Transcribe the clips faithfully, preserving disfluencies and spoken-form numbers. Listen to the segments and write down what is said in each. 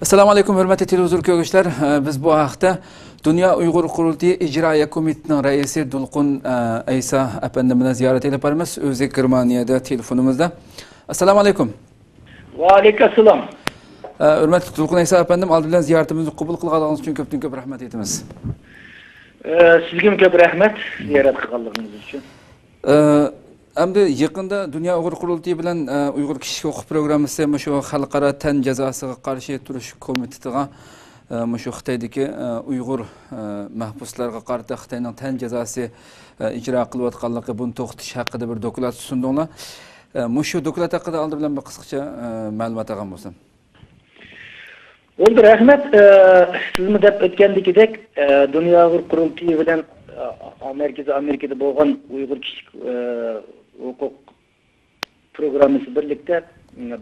ئەسسالامۇ ئەلەيكۇم، ھۆرمەتلىك تېلېۋىزور كۆرگۈچىلەر. بىز بۇ ھەقتە دۇنيا ئۇيغۇر قۇرۇلتىيى ئىجرائىيە كومىتېتىنىڭ رەئىسى دولقۇن ئەيسا ئەپەندىم بىلەن زىيارەت ئېلىپ بارىمىز. ئۆزى گېرمانىيەدە تېلېفونىمىزدا. ئەسسالامۇ ئەلەيكۇم. ۋەئەلەيكۇم ئەسسالام. ھۆرمەتلىك دولقۇن ئەيسا ئەپەندىم، ئالدى بىلەن زىيارىتىمىزنى قوبۇل قىلغانلىقىڭىز ئۈچۈن كۆپتىن كۆپ رەھمەت ئېيتىمىز. سىزگىمۇ كۆپ رەھمەت زىيارەت قىلغانلىقىڭىز ئۈچۈن. ئەمدى يېقىندا دۇنيا ئۇيغۇر قۇرۇلتىيى بىلەن ئۇيغۇر كىشىلىك ھوقۇق پروگراممىسى مۇشۇ خەلقئارا تەن جازاسىغا قارشى تۇرۇش كومىتېتىغا مۇشۇ خىتايدىكى ئۇيغۇر مەھبۇسلارغا قارىتا خىتاينىڭ تەن جازاسى ئىجرا قىلىۋاتقانلىقى، بۇنى توختىتىش ھەققىدە بىر دوكلات سۇندۇڭلار. مۇشۇ دوكلات ھەققىدە ئالدى بىلەن بىر قىسقىچە مەلۇمات ئالغان بولسام. بولدى، رەھمەت. سىزمۇ دەپ ئۆتكەندىكىدەك، دۇنيا ئۇيغۇر قۇرۇلتىيى بىلەن مەركىزىي ئامېرىكىدا بولغان ئۇيغۇر كىشىلىك ھوقۇق پروگراممىسى بىرلىكتە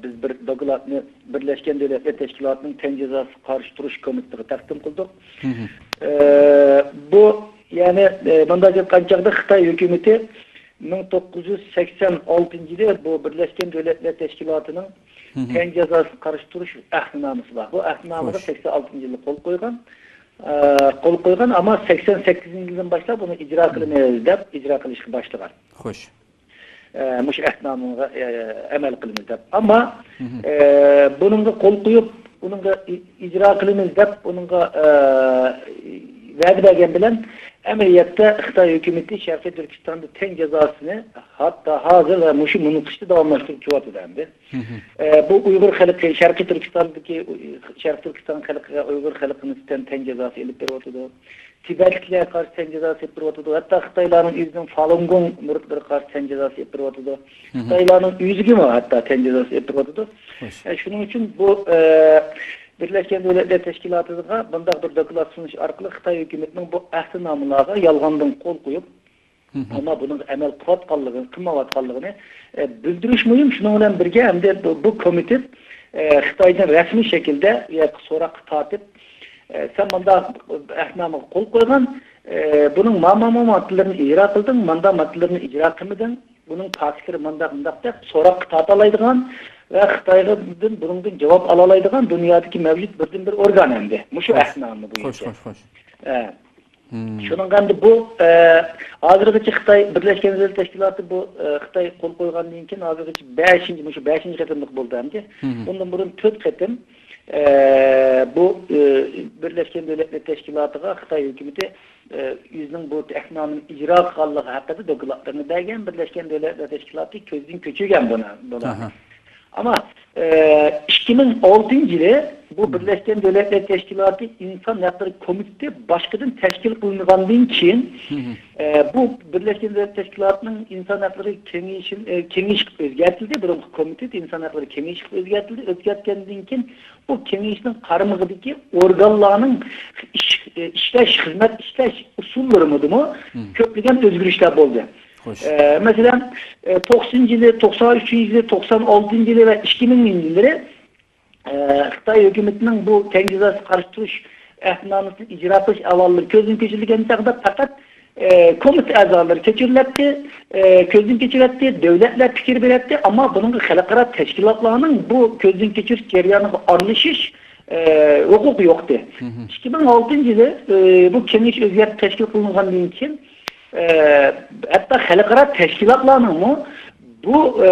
بىز بىر دوكلاتنى بىرلەشكەن دۆلەتلەر تەشكىلاتىنىڭ تەن جازاسىغا قارشى تۇرۇش كومىتېتىغا تەقدىم قىلدۇق. بۇ، يەنى، مۇنداق دەپ ئېيتقان چاغدا خىتاي ھۆكۈمىتى مىڭ توققۇز يۈز سەكسەن ئالتىنچى يىلى بۇ بىرلەشكەن دۆلەتلەر تەشكىلاتىنىڭ تەن جازاسىغا قارشى تۇرۇش ئەھدىنامىسى بار. بۇ ئەھدىنامىغا سەكسەن ئالتىنچى يىلى قول قويغان. قول قويغان، ئەمما سەكسەن سەككىزىنچى يىلدىن باشلاپ بۇنى ئىجرا قىلىمىز دەپ ئىجرا قىلىشقا باشلىغان. خوش. مۇشۇ ئەھدىنامىغا ئەمەل قىلىمىز دەپ. ئەمما بۇنىڭغا قول قويۇپ، بۇنىڭغا ئىجرا قىلىمىز دەپ، بۇنىڭغا ۋەدە بەرگەن بىلەن، ئەمەلىيەتتە خىتاي ھۆكۈمىتى شەرقىي تۈركىستاندا تەن جازاسىنى ھەتتا ھازىر ۋە مۇشۇ مىنۇتقىچە داۋاملاشتۇرۇپ كېلىۋاتىدۇ ئەمدى. بۇ ئۇيغۇر خەلقى، شەرقىي تۈركىستاندىكى، شەرقىي تۈركىستان خەلقىگە، ئۇيغۇر خەلقىگە نىسبەتەن تەن جازاسى ئېلىپ بېرىۋاتىدۇ. تىبەتلىكلەرگە قارشى تەن جازاسى ئېلىپ بېرىۋاتىدۇ. ھەتتا خىتايلارنىڭ ئۆزىنىڭ فالۇنگوڭ مۇرىتلىرىغا قارشى تەن جازاسى ئېلىپ بېرىۋاتىدۇ. خىتايلارنىڭ ئۆزىگىمۇ ھەتتا تەن جازاسى ئېلىپ بېرىۋاتىدۇ. شۇنىڭ ئۈچۈن بۇ بىرلەشكەن دۆلەتلەر تەشكىلاتىغا بۇنداق بىر دوكلات سۇنۇش ئارقىلىق خىتاي ھۆكۈمىتىنىڭ بۇ ئەھدىنامىلارغا يالغاندىن قول قويۇپ، ئەمما بۇنىڭغا ئەمەل قىلىۋاتقانلىقىنى، قىلمايۋاتقانلىقىنى بىلدۈرۈش مۇھىم. شۇنىڭ بىلەن بىرگە، ئەمدى بۇ، بۇ كومىتېت خىتايدىن رەسمىي شەكىلدە سوراققا تارتىپ، سەن مۇنداق ئەھدىنامىغا قول قويغان، بۇنىڭ ما، ما، ما ماددىلىرىنى ئىجرا قىلدىڭ، ماندا ماددىلىرىنى ئىجرا قىلمىدىڭ، بۇنىڭ پاكىتلىرى مانداق، مۇنداق دەپ سوراققا تارتالايدىغان ۋە خىتايدىن بۇنىڭدىن جاۋاب ئالالايدىغان دۇنيادىكى مەۋجۇت بىردىنبىر ئورگان ئەمدى مۇشۇ ئەھدىنامە بويىچە. خوش، خوش. شۇنىڭغا ئەمدى بۇ، ھازىرغىچە خىتاي، بىرلەشكەن دۆلەتلەر تەشكىلاتى بۇ، خىتاي قول قويغاندىن كېيىن ھازىرغىچە بەشىنچى، مۇشۇ بەشىنچى قېتىملىق بولدى ئەمدى. بۇندىن بۇرۇن تۆت قېتىم، بۇ، بىرلەشكەن دۆلەتلەر تەشكىلاتىغا خىتاي ھۆكۈمىتى، ئۆزىنىڭ بۇ ئەھدىنامىنى ئىجرا قىلغانلىقى ھەققىدە دوكلاتلىرىنى بەرگەن، بىرلەشكەن دۆلەتلەر تەشكىلاتى كۆزدىن كۆچۈرگەن بۇنى، بۇلارنى. ئەمما، ئىككى مىڭ ئالتىنچى يىلى بۇ بىرلەشكەن دۆلەتلەر تەشكىلاتى ئىنسان ھەقلىرى كومىتېتى باشقىدىن تەشكىل قىلىنغاندىن كېيىن، بۇ بىرلەشكەن دۆلەتلەر تەشكىلاتىنىڭ ئىنسان ھەقلىرى كېڭىيىشى، كېڭىيىشى قىلىپ ئۆزگەرتىلدى. بۇرۇنقى كومىتېت ئىنسان ھەقلىرى كېڭىيىشى قىلىپ ئۆزگەرتىلدى. ئۆزگەرتكەندىن كېيىن بۇ كېڭىيىشنىڭ قارمىقىدىكى ئورگانلارنىڭ ئىش، ئىشلەش، خىزمەت ئىشلەش ئۇسۇللىرىمىدىمۇ كۆپلىگەن ئۆزگىرىشلەر بولدى. ئە، مەسىلەن، ئە، توقسىنىنچى يىلى، توقسان ئۈچىنچى يىلى، توقسان ئالتىنچى يىلى ۋە ئىككى مىڭىنچى يىللىرى، ئە، خىتاي ھۆكۈمىتىنىڭ بۇ تەن جازاسىغا قارشى تۇرۇش ئەھدىنامىسىنى ئىجرا قىلىش ئەھۋاللىرى كۆزدىن كەچۈرۈلگەن چاغدا پەقەت، ئە، كومىتېت ئەزالىرى كەچۈرۈلەتتى، ئە، كۆزدىن كەچۈرەتتى، دۆلەتلەر پىكىر بېرەتتى، ئەمما بۇنىڭغا خەلقئارا تەشكىلاتلارنىڭ بۇ كۆزدىن كەچۈرۈش جەريانىغا ئارىلىشىش، ئە، ھوقۇقى يوقتى. ئىككى مىڭ ئالتىنچى يىلى، ئە، بۇ كېڭىشىش ئۆزگەرتىپ تەشكىل قىلىنغاندىن كېيىن، ئە، ھەتتا خەلقئارا تەشكىلاتلارنىڭمۇ بۇ، ئە،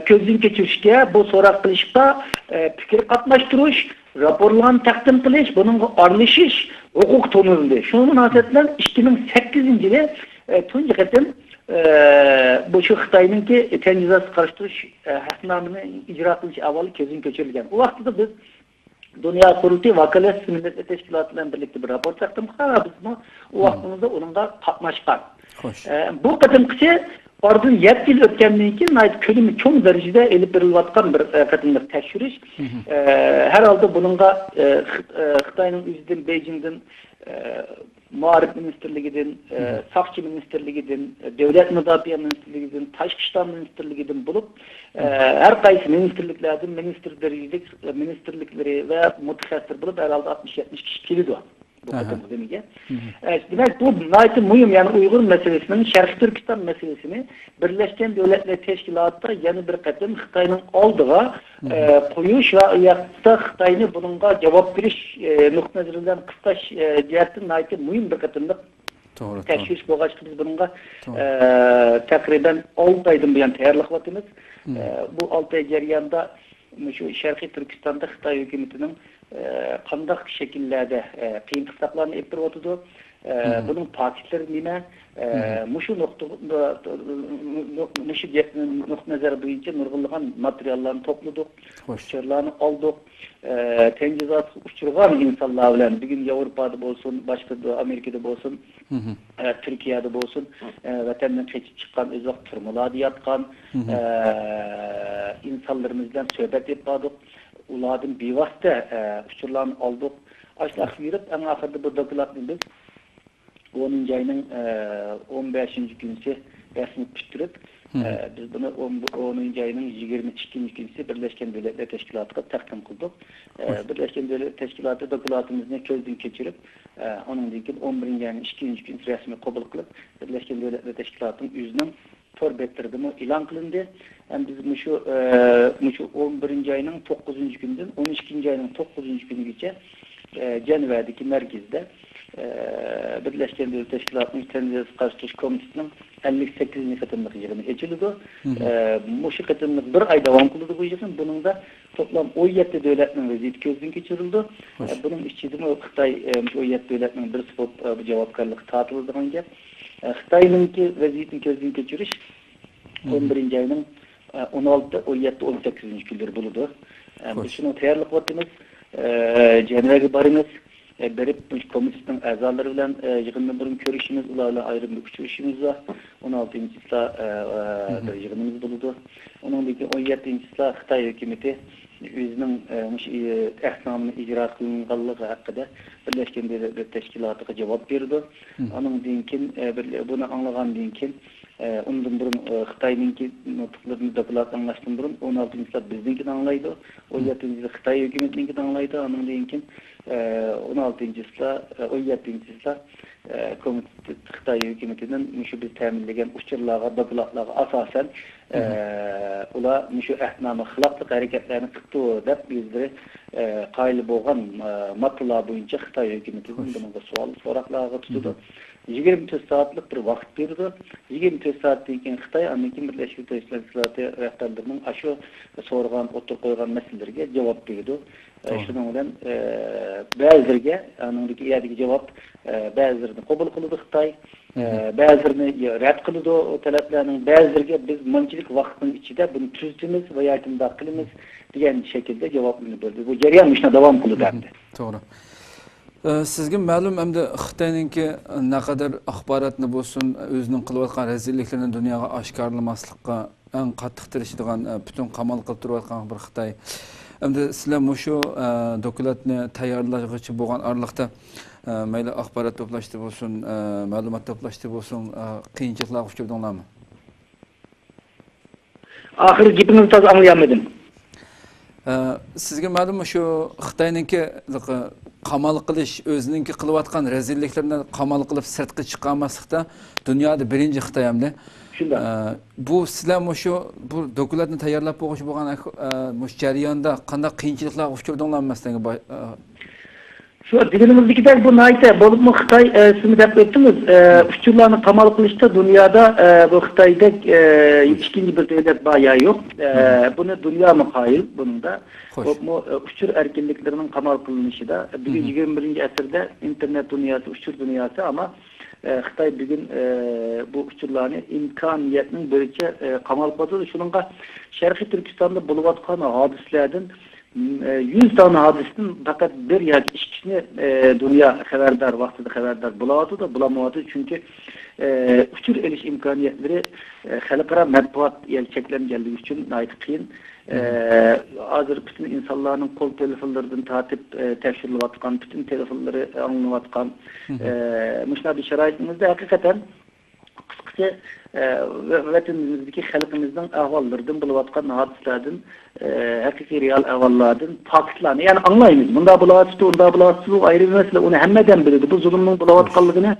كۆزدىن كەچۈرۈشكە، بۇ سوراق قىلىشقا، ئە، پىكىر قاتناشتۇرۇش، راپورلارنى تەقدىم قىلىش، بۇنىڭغا ئارىلىشىش ھوقۇقى تونۇلدى. شۇ مۇناسىۋەت بىلەن ئىككى مىڭ سەككىزىنچى يىلى، ئە، تۇنجى قېتىم، ئە، بۇ شۇ خىتاينىڭكى تەن جازاسىغا قارشى تۇرۇش، ئە، ئەھدىنامىنى ئىجرا قىلىش ئەھۋالى كۆزدىن كەچۈرۈلگەن. ئۇ ۋاقتىدا بىز دۇنيا قۇرۇلتىيى ۋاكالەتسىز مىللەتلەر تەشكىلاتى بىلەن بىرلىكتە بىر راپورت تەقدىم قىلغان ۋە بىزمۇ ئۇ ۋاقتىمىزدا ئۇنىڭغا قاتناشقان. خوش. ئە، بۇ قېتىمقىسى ئارىدىن يەتتە يىل ئۆتكەندىن كېيىن ناھايىتى كۆلىمى چوڭ دەرىجىدە ئېلىپ بېرىلىۋاتقان بىر، ئە، قېتىملىق تەكشۈرۈش. ئە، ھەر ھالدا بۇنىڭغا، ئە، خىت-، ئە، خىتاينىڭ ئۆزىدىن، بېيجىڭدىن، ئە، مائارىپ مىنىستىرلىكىدىن، ئە، ساقچى مىنىستىرلىكىدىن، ئە، دۆلەت مۇداپىئە مىنىستىرلىكىدىن، تاشقى ئىشلار مىنىستىرلىكىدىن بولۇپ، ئە، ھەر قايسى مىنىستىرلىكلەردىن مىنىستىر دەرىجىلىك، ئە، مىنىستىرلىكلىرى ۋە مۇتەخەسسىسلەر بولۇپ، ھەر ھالدا ئاتمىش يەتمىش كىشى كېلىدۇ. بۇ قېتىمقى نېمىگە. ئە، دېمەك، بۇ ناھايىتى مۇھىم، يەنى ئۇيغۇر مەسىلىسىنىڭ، شەرقىي تۈركىستان مەسىلىسىنى بىرلەشكەن دۆلەتلەر تەشكىلاتىدا يەنە بىر قېتىم خىتاينىڭ ئالدىغا، ئە، قويۇش ۋە ئۇ ياقتا خىتاينى بۇنىڭغا جاۋاب بېرىش، ئە، نۇقتىئى نەزىرى بىلەن قىستاش، ئە، جەھەتتىن ناھايىتى مۇھىم بىر قېتىملىق توغرا، توغرا. تەكشۈرۈش بولغاچقا، بىز بۇنىڭغا، توغرا. ئە، تەقرىبەن ئالتە ئايدىن بۇيان تەييارلىق قىلىۋاتىمىز. ئە، بۇ ئالتە ئاي جەريانىدا مۇشۇ شەرقىي تۈركىستاندا خىتاي ھۆكۈمىتىنىڭ، ئە، قانداق شەكىللەردە، ئە، قىيىن قىستاقلارنى ئېلىپ بېرىۋاتىدۇ، ئە، بۇنىڭ پاكىتلىرى نېمە؟ ئە، مۇشۇ نۇقتا، مۇشۇ گەپ، نۇقتىئى نەزەر بويىچە نۇرغۇنلىغان ماتېرىياللارنى توپلىدۇق، ئۇچۇرلارنى ئالدۇق. ئە، تەنزىلاتقا ئۇچرىغان ئىنسانلار بىلەن بۈگۈن ياۋروپادا بولسۇن، باشقا ئامېرىكىدا بولسۇن، ئە، تۈركىيەدە بولسۇن، ئە، ۋەتەندىن قېچىپ چىققان، ئۆز ۋاقتى تۈرمىلاردا ياتقان، ئە، ئىنسانلىرىمىز بىلەن سۆھبەت ئېلىپ باردۇق. ئۇلاردىن بىۋاسىتە، ئە، ئۇچۇرلارنى ئالدۇق. ئاشۇنداق بېرىپ، ئەڭ ئاخىرىدا بۇ دوكلاتنى بىز ئونىنچى ئاينىڭ، ئە، ئون بەشىنچى كۈنىسى رەسمىي پۈتتۈرۈپ، ئە، بىز بۇنى ئون، ئونىنچى ئاينىڭ يىگىرمە ئىككىنچى كۈنىسى بىرلەشكەن دۆلەتلەر تەشكىلاتىغا تەقدىم قىلدۇق. ئە، بىرلەشكەن دۆلەتلەر تەشكىلاتى دوكلاتىمىزنى كۆزدىن كەچۈرۈپ، ئە، ئۇنىڭدىن كېيىن ئون بىرىنچى ئاينىڭ ئىككىنچى كۈنى رەسمىي قوبۇل قىلىپ، بىرلەشكەن دۆلەتلەر تەشكىلاتىنىڭ ئۆزىنىڭ تور بەتلىرىدىمۇ ئېلان قىلىندى. ھەم بىز مۇشۇ، ئە، مۇشۇ ئون بىرىنچى ئاينىڭ توققۇزىنچى كۈنىدىن ئون ئىككىنچى ئاينىڭ توققۇزىنچى كۈنىگىچە، ئە، جەنۋەدىكى مەركىزىدە، ئە، بىرلەشكەن دۆلەت تەشكىلاتىنىڭ تەنزىلاتقا قارشى تۇرۇش كومىتېتىنىڭ ئەللىك سەككىزىنچى قېتىملىق يىغىنى ئېچىلىدۇ. ئە، مۇشۇ قېتىملىق بىر ئاي داۋام قىلىدۇ بۇ يىغىن. بۇنىڭدا توپلام ئون يەتتە دۆلەتنىڭ ۋەزىيىتى كۆزدىن كەچۈرۈلىدۇ. ئە، بۇنىڭ ئىچىدىمۇ خىتاي، ئە، مۇشۇ ئون يەتتە دۆلەتنىڭ بىرسى بولۇپ، ئە، بۇ جاۋابكارلىققا تارتىلىدىغان گەپ. ئە، خىتاينىڭكى ۋەزىيىتىنى كۆزدىن كەچۈرۈش ئون بىرىنچى ئاينىڭ، ئە، ئون ئالتە، ئون يەتتە، ئون سەككىزىنچى كۈنلىرى بولىدۇ. ئە، بىز شۇنىڭغا تەييارلىق قىلىۋاتىمىز. ئە، جەنۋەگە بارىمىز. ئە، بېرىپ، مۇشۇ كومىتېتنىڭ ئەزالىرى بىلەن، ئە، يىغىندىن بۇرۇن كۆرۈشىمىز، ئۇلار بىلەن ئايرىم بىر ئۇچرىشىمىز بار. ئون ئالتىنچى چىسلا، ئە، ئە، بىر يىغىنىمىز بولىدۇ. ئۇنىڭدىن كېيىن ئون يەتتىنچى چىسلا خىتاي ھۆكۈمىتى ئۆزىنىڭ، ئە، مۇشۇ، ئە، ئەھدىنامىنىڭ ئىجرا قىلىنغانلىقى ھەققىدە بىرلەشكەن دۆلەتلەر تەشكىلاتىغا جاۋاب بېرىدۇ. ئۇنىڭدىن كېيىن، ئە، بىر، بۇنى ئاڭلىغاندىن كېيىن، ئە، ئۇندىن بۇرۇن، ئە، خىتاينىڭكى نۇتۇقلىرىنى، دوكلات ئاڭلاشتىن بۇرۇن ئون ئالتىنچى چىسلا بىزنىڭكىنى ئاڭلايدۇ. ئون يەتتىنچى چىسلا خىتاي ھۆكۈمىتىنىڭكىنى ئاڭلايدۇ. ئانىڭدىن كېيىن، ئە، ئون ئالتىنچى چىسلا، ئە، ئون يەتتىنچى چىسلا، ئە، كومىتېت خىتاي ھۆكۈمىتىدىن مۇشۇ بىز تەمىنلىگەن ئۇچۇرلارغا، دوكلاتلارغا ئاساسەن، ئە، ئۇلار مۇشۇ ئەھدىنامىغا خىلاپلىق ھەرىكەتلەرنى قىپتۇ دەپ ئۆزلىرى، ئە، قايىل بولغان، ئە، ماددىلار بويىچە خىتاي ھۆكۈمىتىدىن بۇنىڭغا سوئال سوراقلارغا تۇتىدۇ. يىگىرمە تۆت سائەتلىك بىر ۋاقىت بېرىدۇ. يىگىرمە تۆت سائەتتىن كېيىن خىتاي ئاندىن كېيىن بىرلەشكەن دۆلەتلەر تەشكىلاتى رەھبەرلىرىنىڭ ئاشۇ سورىغان، ئوتتۇرىغا قويغان مەسىلىلىرىگە جاۋاب بېرىدۇ. ئە، شۇنىڭ بىلەن، ئە، بەزىلىرىگە، ئانىڭدىكى يەردىكى جاۋاب، ئە، بەزىلىرىنى قوبۇل قىلىدۇ خىتاي، ئە، بەزىلىرىنى رەت قىلىدۇ ئۇ تەلەپلەرنىڭ، بەزىلىرىگە بىز مۇنچىلىك ۋاقىتنىڭ ئىچىدە بۇنى تۈزىتىمىز ۋە ياكى مۇنداق قىلىمىز دېگەن شەكىلدە جاۋابلىرىنى بېرىدۇ. بۇ جەريان مۇشۇنداق داۋام قىلىدۇ ئەمدى. توغرا. ئە، سىزگە مەلۇم ئەمدى خىتاينىڭكى نەقەدەر ئاخباراتنى بولسۇن، ئۆزىنىڭ قىلىۋاتقان رەزىللىكلىرىنى دۇنياغا ئاشكارىلىماسلىققا ئەڭ قاتتىق تىرىشىدىغان، ئە، پۈتۈن قامال قىلىپ تۇرۇۋاتقان بىر خىتاي. ئەمدى سىلەر مۇشۇ، ئە، دوكلاتنى تەييارلىغۇچى بولغان ئارىلىقتا، ئە، مەيلى ئاخبارات توپلاشتا بولسۇن، ئە، مەلۇمات توپلاشتا بولسۇن، ئە، قىيىنچىلىقلارغا ئۇچرىدىڭلارمۇ؟ ئاخىرقى گېپىڭىزنى تازا ئاڭلىيالمىدىم. ئە، سىزگە مەلۇم، شۇ خىتاينىڭكى قامال قىلىش، ئۆزىنىڭكى قىلىۋاتقان رەزىللىكلىرىنى قامال قىلىپ سىرتقا چىقارماسلىقتا دۇنيادا بىرىنچى خىتاي ئەمدى. شۇنداق. ئە، بۇ سىلەر مۇشۇ، بۇ دوكلاتنى تەييارلاپ بولغۇچى بولغان، ئە، مۇشۇ جەرياندا قانداق قىيىنچىلىقلارغا ئۇچرىدىڭلار مەسىلەن؟ شۇ دېگىنىمىزدىكىدەك بۇ ناھايىتى بولۇپمۇ خىتاي، ئە، سىزمۇ دەپ ئۆتتىڭىز، ئە، ئۇچۇرلارنى قامال قىلىشتا دۇنيادا، ئە، بۇ خىتايدەك، ئە، ئىككىنچى بىر دۆلەت بار يا يوق. ئە، بۇنى دۇنيامۇ قايىل بۇنىڭدا. بولۇپمۇ، ئە، ئۇچۇر ئەركىنلىكلىرىنىڭ قامال قىلىنىشىدا، بۈگۈن يىگىرمە بىرىنچى ئەسىردە ئىنتېرنېت دۇنياسى، ئۇچۇر دۇنياسى، ئەمما، ئە، خىتاي بۈگۈن، ئە، بۇ ئۇچۇرلارنى ئىمكانىيەتنىڭ بىرىچە، ئە، قامال قىلىۋاتىدۇ. شۇنىڭغا شەرقىي تۈركىستاندا بولۇۋاتقان ھادىسىلەردىن، م، ئە، يۈز دانە ھادىسىدىن پەقەت بىر ياكى ئىككىسىنى، ئە، دۇنيا خەۋەردار، ۋاقتىدا خەۋەردار بولاۋاتىدۇ، بولالمايۋاتىدۇ. چۈنكى، ئە، ئۇچۇر ئېلىش ئىمكانىيەتلىرى، ئە، خەلقئارا مەتبۇئات يەنى چەكلەنگەنلىكى ئۈچۈن ناھايىتى قىيىن. ئە، ھازىر پۈتۈن ئىنسانلارنىڭ قول تېلېفونلىرىدىن تارتىپ، ئە، تەكشۈرۈلۈۋاتقان، پۈتۈن تېلېفونلىرى ئاڭلىنىۋاتقان، ئە، مۇشۇنداق بىر شارائىتىمىزدا ھەقىقەتەن قىسقىسى، ئە، ۋە-، ۋەتىنىمىزدىكى خەلقىمىزنىڭ ئەھۋاللىرىدىن، بولۇۋاتقان ھادىسىلەردىن، ئە، ھەقىقىي رېئال ئەھۋاللاردىن پاكىتلارنى، يەنى ئاڭلايمىز، مۇنداق بولۇۋاتىدۇ، ئۇنداق بولۇۋاتىدۇ، ئۇ ئايرى بىر مەسىلە، ئۇنى ھەممە ئادەم بىلىدۇ، بۇ زۇلۇمنىڭ بولۇۋاتقانلىقىنى،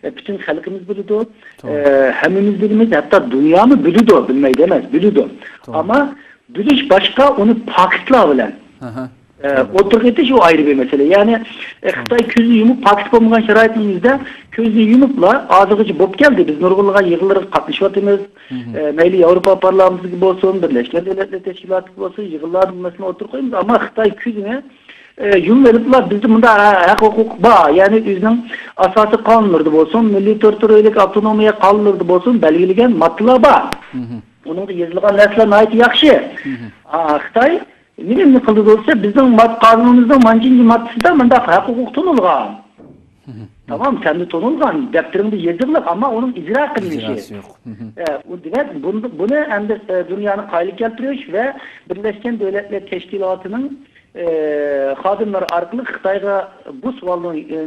ئە، پۈتۈن خەلقىمىز بىلىدۇ، ئە، ھەممىمىز بىلىمىز، ھەتتا دۇنيامۇ بىلىدۇ، بىلمەيدۇ ئەمەس، بىلىدۇ. ئەمما بىلىش باشقا، ئۇنى پاكىتلار بىلەن ئە، ئوتتۇرىغا ئېتىش ئۇ ئايرى بىر مەسىلە. يەنى، ئە، خىتاي كۆزىنى يۇمۇپ، پاكىت بولمىغان شارائىتنىڭ ئۆزىدە كۆزىنى يۇمۇپلا ھازىرغىچە بولۇپ كەلدى. بىز نۇرغۇنلىغان يىغىنلارغا قاتنىشىۋاتىمىز. ئە، مەيلى ياۋروپا پارلامېنتىگە بولسۇن، بىرلەشكەن دۆلەتلەر تەشكىلاتىغا بولسۇن، يىغىنلاردا بۇ مەسىلىنى ئوتتۇرىغا قويىمىز. ئەمما خىتاي كۆزىنى، ئە، يۇمۇۋېلىپلا بىزدە مۇنداق ھە-، ھەق ھوقۇق بار. يەنى ئۆزىنىڭ ئاساسىي قانۇنلىرىدا بولسۇن، مىللىي تېررىتورىيەلىك ئاپتونومىيە قانۇنلىرىدا بولسۇن، بەلگىلىگەن ماددىلار بار. ئۇنىڭدا يېزىلغان نەرسىلەر ناھايىتى ياخشى. ئا، خىتاي نېمىنى قىلدى دېسە، بىزنىڭ ماد-، قانۇنىمىزنىڭ مانچىنچى ماددىسىدا مۇنداق ھەق ھوقۇق تونۇلغان. تامام، سەندە تونۇلغان، دەپتىرىڭدە يېزىقلىق، ئەمما ئۇنىڭ ئىجرا قىلىنىشى. ئىجراسى يوق. ئە، ئۇ دېمەك، بۇنى، بۇنى ئەمدى، ئە، دۇنيانى قايىل كەلتۈرۈش ۋە بىرلەشكەن دۆلەتلەر تەشكىلاتىنىڭ، ئە، خادىملىرى ئارقىلىق خىتايغا بۇ سوئالنى، ئە،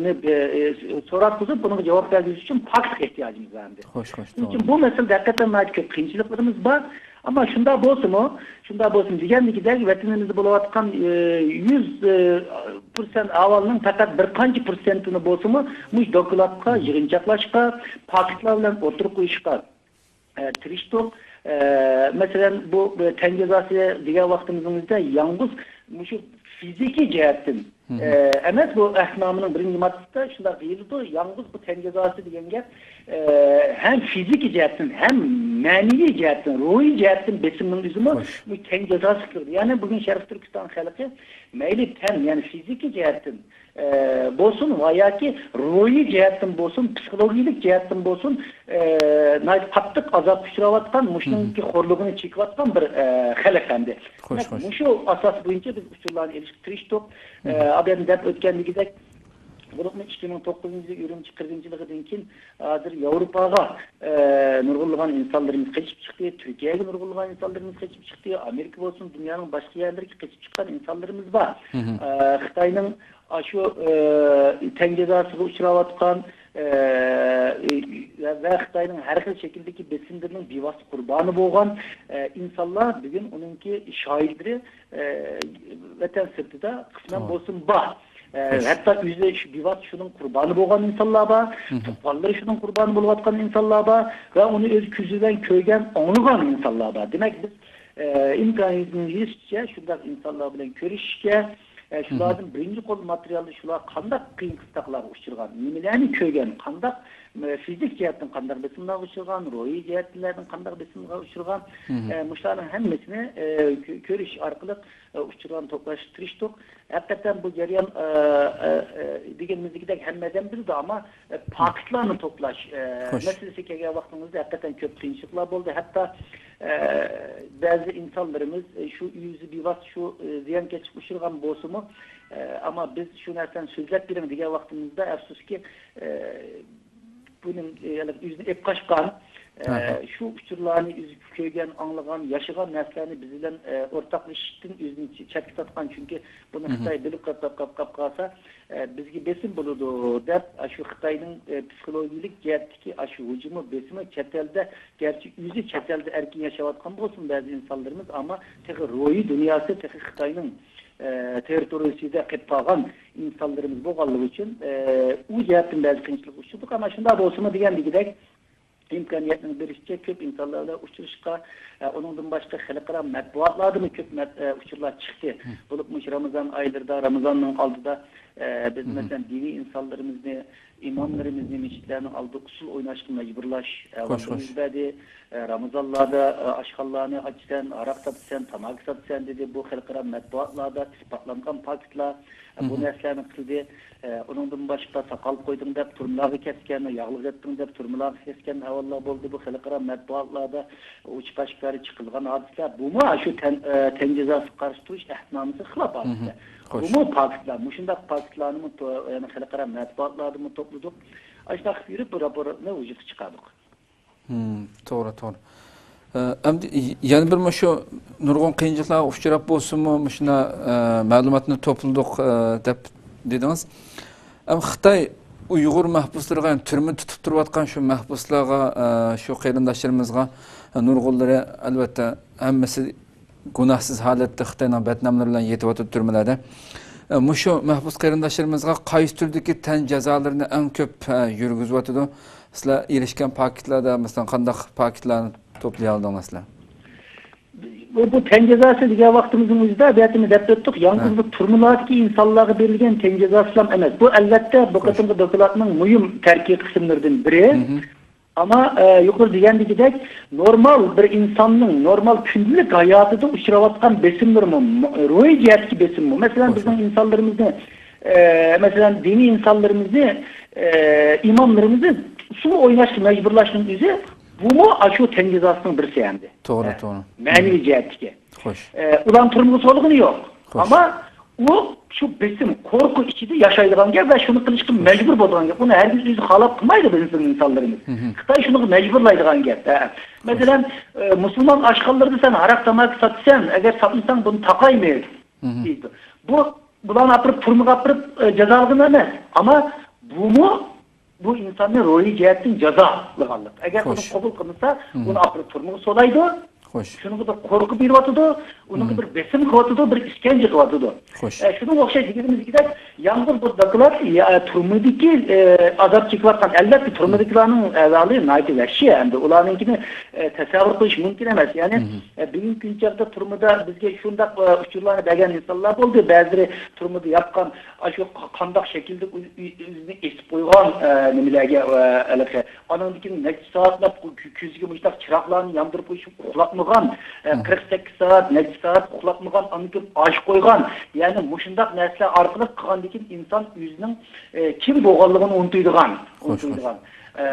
ئە، سوراق قىلىپ، بۇنىڭغا جاۋاب بەرگۈزۈش ئۈچۈن پاكىتقا ئېھتىياجىمىز بار ئەمدى. خوش، خوش، شۇنىڭ ئۈچۈن بۇ مەسىلىدە ھەقىقەتەن ناھايىتى كۆپ قىيىنچىلىقلىرىمىز بار. ئەمما شۇنداق بولسىمۇ، شۇنداق بولسىمۇ دېگەندىكىدەك، ۋەتىنىمىزدە بولۇۋاتقان، ئە، يۈز، ئە، پىرسەنت ئەھۋالنىڭ پەقەت بىر قانچە پىرسەنتىنى بولسىمۇ مۇشۇ دوكلاتقا، يىغىنچاقلاشقا، پاكىتلار بىلەن ئوتتۇرىغا قويۇشقا، ئە، تىرىشتۇق. ئە، مەسىلەن، بۇ، بۇ تەن جازاسى دېگەن ۋاقتىمىزنىڭ ئۆزىدە يالغۇز مۇشۇ فىزىكىي جەھەتتىن، ئە، ئەمەس، بۇ ئەھدىنامىنىڭ بىرىنچى ماددىسىدا شۇنداق دېيىلىدۇ، يالغۇز بۇ تەن جازاسى دېگەن گەپ، ئە، ھەم فىزىكىي جەھەتتىن، ھەم مەنىۋى جەھەتتىن، روھىي جەھەتتىن بېسىمنىڭ ئۆزىمۇ بۇ تەن جازاسى كىرىدۇ. يەنى بۈگۈن شەرقىي تۈركىستان خەلقى مەيلى تەن، يەنى فىزىكىي جەھەتتىن، ئە، بولسۇن ۋە ياكى روھىي جەھەتتىن بولسۇن، پسىخولوگىيىلىك جەھەتتىن بولسۇن، ئە، ناھايىتى قاتتىق ئازابقا ئۇچراۋاتقان، مۇشۇنىڭكى خورلۇقىنى چېكىۋاتقان بىر، ئە، خەلق ئەمدى. دېمەك، مۇشۇ ئاساس بويىچە بىز ئۇچۇرلارنى ئېلىشقا تىرىشتۇق. ئە، ئابىدىن دەپ ئۆتكەندىكىدەك، بولۇپمۇ ئىككى مىڭ توققۇزىنچى يىل ئۈرۈمچى قىرغىنچىلىقىدىن كېيىن ھازىر ياۋروپاغا، ئە، نۇرغۇنلىغان ئىنسانلىرىمىز قېچىپ چىقتى، تۈركىيەگە نۇرغۇنلىغان ئىنسانلىرىمىز قېچىپ چىقتى، ئامېرىكا بولسۇن، دۇنيانىڭ باشقا يەرلىرىگە قېچىپ چىققان ئىنسانلىرىمىز بار. ئە، خىتاينىڭ ئاشۇ، ئە، تەن جازاسىغا ئۇچراۋاتقان، ئە، ۋە، ۋە خىتاينىڭ ھەر خىل شەكىلدىكى بېسىملىرىنىڭ بىۋاسىتە قۇربانى بولغان، ئە، ئىنسانلار بۈگۈن ئۇنىڭكى شاھىدلىرى، ئە، ۋەتەن سىرتىدا قىسمەن بولسىمۇ بار. ئە، ھەتتا ئۆزى شۇ بىۋاسىتە شۇنىڭ قۇربانى بولغان ئىنسانلار بار، تۇغقانلىرى شۇنىڭ قۇربانى بولۇۋاتقان ئىنسانلار بار ۋە ئۇنى ئۆز كۆزى بىلەن كۆرگەن، ئاڭلىغان ئىنسانلار بار. دېمەك، بىز، ئە، ئىمكانىيىتىمىز يېتىشىچە شۇنداق ئىنسانلار بىلەن كۆرۈشۈشكە، ئە، شۇلارنىڭ بىرىنچى قول ماتېرىيالى، شۇلار قانداق قىيىن قىستاقلارغا ئۇچرىغان، نېمىلەرنى كۆرگەن، قانداق، ئە، فىزىك جەھەتتىن قانداق بېسىملارغا ئۇچرىغان، روھىي جەھەتتىن قانداق بېسىمغا ئۇچرىغان، ئە، مۇشۇلارنىڭ ھەممىسىنى، ئە، كۆ-، كۆرۈش ئارقىلىق، ئە، ئۇچۇرلارنى توپلاشقا تىرىشتۇق. ھەقىقەتەن بۇ جەريان، ئە، ئە، ئە، دېگىنىمىزدەك ھەممە ئادەم بىلىدۇ، ئەمما، ئە، پاكىتلارنى توپلاش، ئە، مەسىلىسى كەلگەن ۋاقتىمىزدا ھەقىقەتەن كۆپ قىيىنچىلىقلار بولدى. ھەتتا، ئە، بەزى ئىنسانلىرىمىز، ئە، شۇ يۈزى بىۋاسىتە شۇ، ئە، زىيانكەشلىككە ئۇچرىغان بولسىمۇ، ئە، ئەمما بىز شۇ نەرسىنى سۆزلەپ بېرىڭ دېگەن ۋاقتىمىزدا، ئەپسۇسكى، ئە، بۇنىڭ، ئە، ئۆزىنى ئېلىپ قاچقان، ئە، شۇ ئۇچۇرلارنى ئۆزى كۆرگەن، ئاڭلىغان، ياشىغان نەرسىلەرنى بىز بىلەن، ئە، ئورتاقلىشىشتىن ئۆزىنى چەتكە تارتقان. چۈنكى بۇنى خىتاي بىلىپ قاپ، قاپ، قاپ، قاپ قالسا، ئە، بىزگە بېسىم بولىدۇ دەپ، ئاشۇ خىتاينىڭ، ئە، پسىخولوگىيەلىك جەھەتتىكى ئاشۇ ھۇجۇمى، بېسىمى چەت ئەلدە، گەرچە ئۆزى چەت ئەلدە ئەركىن ياشاۋاتقان بولسىمۇ بەزى ئىنسانلىرىمىز، ئەمما تېخى روھىي دۇنياسى تېخى خىتاينىڭ، ئە، تېررىتورىيىسىدە قېلىپ قالغان ئىنسانلىرىمىز بولغانلىقى ئۈچۈن، ئە، ئۇ جەھەتتىن بەزى قىيىنچىلىققا ئۇچرىدۇق. ئەمما شۇنداق بولسىمۇ دېگەندىكىدەك، ئىمكانىيەتنىڭ بېرىشىچە كۆپ ئىنسانلار بىلەن ئۇچرىشىشقا، ئە، ئۇنىڭدىن باشقا خەلقئارا مەتبۇئاتلاردىمۇ كۆپ مەت-، ئە، ئۇچۇرلار چىقتى. بولۇپمۇ مۇشۇ رامىزان ئايلىرىدا، رامىزاننىڭ ئالدىدا، ئە، بىز، مەسىلەن، دىنىي ئىنسانلىرىمىزنى، ئىماملىرىمىزنى مەسچىتلەرنىڭ ئالدىدا ئۇسسۇل ئويناشقا مەجبۇرلاش، ئە، يۈز بەردى. ئە، رامىزانلاردا، ئە، ئاشخانىلارنى ئاچىسەن، ھاراق ساتىسەن، تاماكا ساتىسەن دېدى. بۇ خەلقئارا مەتبۇئاتلاردا ئىسپاتلانغان پاكىتلار. ئە، بۇ نەرسىلەرنى قىلدى. ئە، ئۇنىڭدىن باشقا ساقال قويدۇڭ دەپ تۈرمىلەرگە كەتكەن، ياغلىق ئەتتىڭ دەپ تۈرمىلەرگە كەتكەن ئەھۋاللار بولدى. بۇ خەلقئارا مەتبۇئاتلاردا ئوچۇق ئاشكارا چىقىرىلغان ھادىسىلەر. بۇمۇ شۇ تەن، ئە، تەن جازاسىغا قارشى تۇرۇش ئەھدىنامىسىغا خىلاپ ھادىسىلەر. بۇمۇ پاكىتلار. مۇشۇنداق پاكىتلارنىمۇ تو-، يەنە خەلقئارا مەتبۇئاتلاردىنمۇ توپلىدۇق. ئاشۇنداق قىلىپ بېرىپ بۇ راپورتنى ۋۇجۇدقا چىقاردۇق. مم، توغرا، توغرا. ئە، ئەمدى ي-، يەنە بىر مۇشۇ نۇرغۇن قىيىنچىلىقلارغا ئۇچراپ بولسىمۇ، مۇشۇنداق، ئە، مەلۇماتنى توپلىدۇق، ئە، دەپ دېدىڭىز. ئەم، خىتاي ئۇيغۇر مەھبۇسلىرىغا، يەنى تۈرمە تۇتۇپ تۇرۇۋاتقان شۇ مەھبۇسلارغا، ئە، شۇ قېرىنداشلىرىمىزغا، ئە، نۇرغۇنلىرى، ئەلۋەتتە، ھەممىسى گۇناھسىز ھالەتتە خىتاينىڭ بەتناملىرى بىلەن يېتىۋاتىدۇ تۈرمىلەردە. ئە، مۇشۇ مەھبۇس قېرىنداشلىرىمىزغا قايسى تۈردىكى تەن جازالىرىنى ئەڭ كۆپ، ئە، يۈرگۈزۈۋاتىدۇ؟ سىلەر ئېرىشكەن پاكىتلاردا، مەسىلەن، قانداق پاكىتلارنى توپلىيالدىڭلار سىلەر؟ بۇ، بۇ تەن جازاسى دېگەن ۋاقتىمىزنىڭ ئۆزىدە بۇ يەردە دەپ ئۆتتۇق، يالغۇز ھە. بۇ تۈرمىلەردىكى ئىنسانلارغا بېرىلگەن تەن جازاسىلا ئەمەس. بۇ، ئەلۋەتتە، بۇ خوش. قېتىمقى دوكلاتنىڭ مۇھىم تەركىبىي قىسىملىرىدىن بىرى. مم. ئەمما، ئە، يۇقىرىدا دېگەندىكىدەك، نورمال بىر ئىنساننىڭ نورمال كۈندىلىك ھاياتىدا ئۇچراۋاتقان بېسىملىرىمۇ، م-، روھىي جەھەتتىكى بېسىممۇ. مەسىلەن، خوش. بىزنىڭ ئىنسانلىرىمىزنى، ئە، مەسىلەن، دىنىي ئىنسانلىرىمىزنى، ئە، ئىماملىرىمىزنى ئۇسسۇل ئويناشقا مەجبۇرلاشنىڭ ئۆزى، بۇمۇ ئاشۇ تەن جازاسىنىڭ بىرسى ئەمدى. توغرا، ھە، توغرا. مەنىۋى جەھەتتىكى. خوش. ئە، ئۇلارنى تۈرمىگە سولىغىنى يوق. خوش. ئەمما ئۇ شۇ بېسىم، قورقۇ ئىچىدە ياشايدىغان گەپ ۋە شۇنى قىلىشقا مەجبۇر بولىدىغان گەپ. ئۇنى ھەرگىز ئۆزى خالاپ قىلمايدۇ بىزنىڭ ئىنسانلىرىمىز. مم. خىتاي شۇنىڭغا مەجبۇرلايدىغان گەپ. ھە. مەسىلەن، ئە، مۇسۇلمان ئاشخانىلىرىدا سەن ھاراق تاماكا ساتىسەن، ئەگەر ساتمىساڭ بۇنى تاقايمىز، مم. دەيدۇ. بۇ، بۇلارنى ئاپىرىپ، تۈرمىگە ئاپىرىپ، ئە، جازالىغىنى ئەمەس. ئەمما بۇمۇ بۇ ئىنساننى روھىي جەھەتتىن جازالىغانلىق. ئەگەر ئۇنى خوش. قوبۇل قىلمىسا، مم. ئۇنى ئاپىرىپ تۈرمىگە سولايدۇ. خوش. شۇنىڭغا بىر قورقۇ بېرىۋاتىدۇ، ئۇنىڭغا مم. بىر بېسىم قىلىۋاتىدۇ، بىر ئىشكەنجە قىلىۋاتىدۇ. خوش. ئە، شۇنىڭغا ئوخشاش دېگىنىمىزدەك، يالغۇز بۇ دوكلات، يا، تۈرمىدىكى، ئە، ئازاب چېكىۋاتقان، ئەلۋەتتە، تۈرمىدىكىلەرنىڭ ئەھۋالى ناھايىتى ۋەھشىي ئەمدى. ئۇلارنىڭكىنى، ئە، تەسەۋۋۇر قىلىش مۇمكىن ئەمەس. يەنى، مم. ئە، بۈگۈنكى كۈنچە تۈرمىدە بىزگە شۇنداق، ئە، ئۇچۇرلارنى بەرگەن ئىنسانلار بولدى. بەزىلىرى تۈرمىدە ياتقان، ئاشۇ قا-، قانداق شەكىلدە ئۆ-، ئۆ-، ئۆزىنى ئېسىپ قويغان، ئە، نېمىلەرگە، ئە، ھېلىقى. ئانىڭدىن كېيىن نەچچە سائەتلەپ كۆ-، كۆ-، كۆزىگە مۇشۇنداق چىراغلارنى ياندۇرۇپ قويۇشۇپ ئۇخلاپمىغان، ئە، مم. قىرىق سەككىز سائەت، نەچچە سائەت ئۇخلاپمىغان، ئاندىن كېيىن ئاش قويغان. يەنى مۇشۇنداق نەرسىلەر ئارقىلىق قىلغاندىن كېيىن ئىنسان ئۆزىنىڭ، ئە، كىم بولغانلىقىنى ئۇنتۇيدىغان، خوش، خوش. ئۇنتۇيدىغان. ئە،